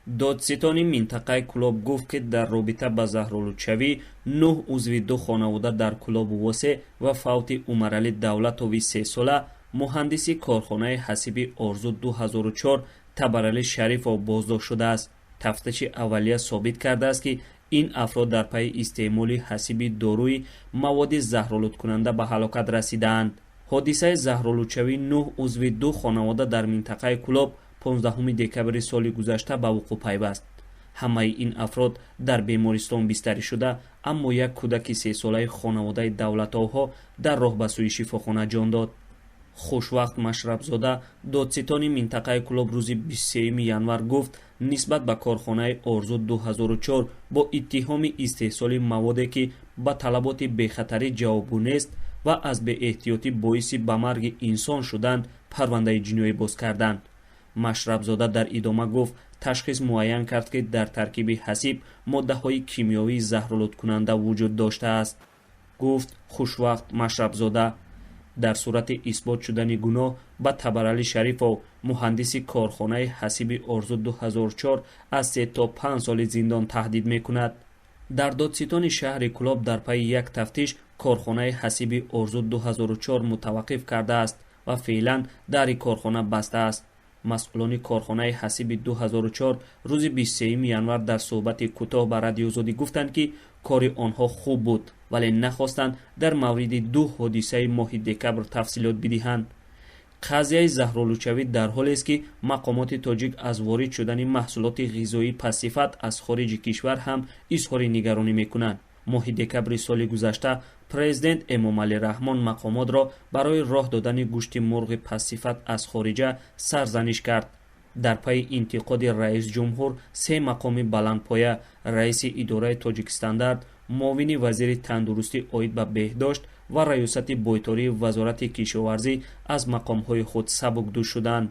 Додситони минтақаи Кӯлоб гуфт, ки дар робита ба заҳролудшавӣ нӯҳ узви ду хонавода дар Кӯлобу Восе ва фавти Умаралӣ Давлатови сесола, муҳандиси корхонаи ҳасиби «Орзу 2004» Табаралӣ Шарифов боздошт шудааст. Тафтиши аввалия собит кардааст, ки ин афрод дар пайи истеъмоли ҳасиби доруи маводи заҳролудкунанда ба ҳалокат расидаанд. Ҳодисаи заҳролудшавии нӯҳ узви ду хонавода дар минтақаи Кӯлоб 15 декабри соли гузашта ба вуқӯъ пайваст. Ҳамаи ин афрод дар бемористон бистарӣ шуда, аммо як кӯдаки сесолаи хонаводаи Давлатовҳо дар роҳ ба сӯи шифохона ҷон дод. Хушвақт Машрабзода, додситони минтақаи Кӯлоб, рӯзи 23 январ гуфт, нисбат ба корхонаи «Орзу 2004» бо иттиҳоми истеҳсоли маводе, ки ба талаботи бехатарӣ ҷавобгӯ нест ва аз беэҳтиётӣ боиси ба марги инсон шуданд, парвандаи ҷиноӣ боз карданд. Машрабзода дар идома гуфт, ташхис муайян кард, ки дар таркиби ҳасиб моддаҳои кимиёвии заҳролудкунанда вуҷуд доштааст, гуфт Хушвақт Машрабзода. Дар сурати исбот шудани гуноҳ ба Табаралӣ Шарифов, муҳандиси корхонаи ҳасиби «Орзу 2004», аз 3 то 5 соли зиндон таҳдид мекунад. Дар додситони шаҳри Кӯлоб дар пайи як тафтиш корхонаи ҳасиби «Орзу 2004» мутаваққиф кардааст ва феълан дари корхона баста аст. Масъулони корхонаи ҳасиби 2004 рӯзи 23 январ дар суҳбати кӯтоҳ ба Радиозодӣ гуфтанд, ки кори онҳо хуб буд, вале нахостанд дар мавриди ду ҳодисаи моҳи декабр тафсилот бидиҳанд. Қазияи заҳролудшавӣ дар ҳолест, ки мақомоти тоҷик аз ворид шудани маҳсулоти ғизоии пастсифат аз хориҷи кишвар ҳам изҳори нигаронӣ мекунанд. Моҳи декабри соли гузашта президент Эмомалӣ Раҳмон мақомотро барои роҳ додани гӯшти мурғи пастсифат аз хориҷа сарзаниш кард. Дар пайи интиқоди раисҷумҳур се мақоми баландпоя: раиси идораи Тоҷикстандарт, муовини вазири тандурустӣ оид ба беҳдошт ва раёсати бойтории Вазорати кишоварзӣ аз мақомҳои худ сабукдӯш шуданд.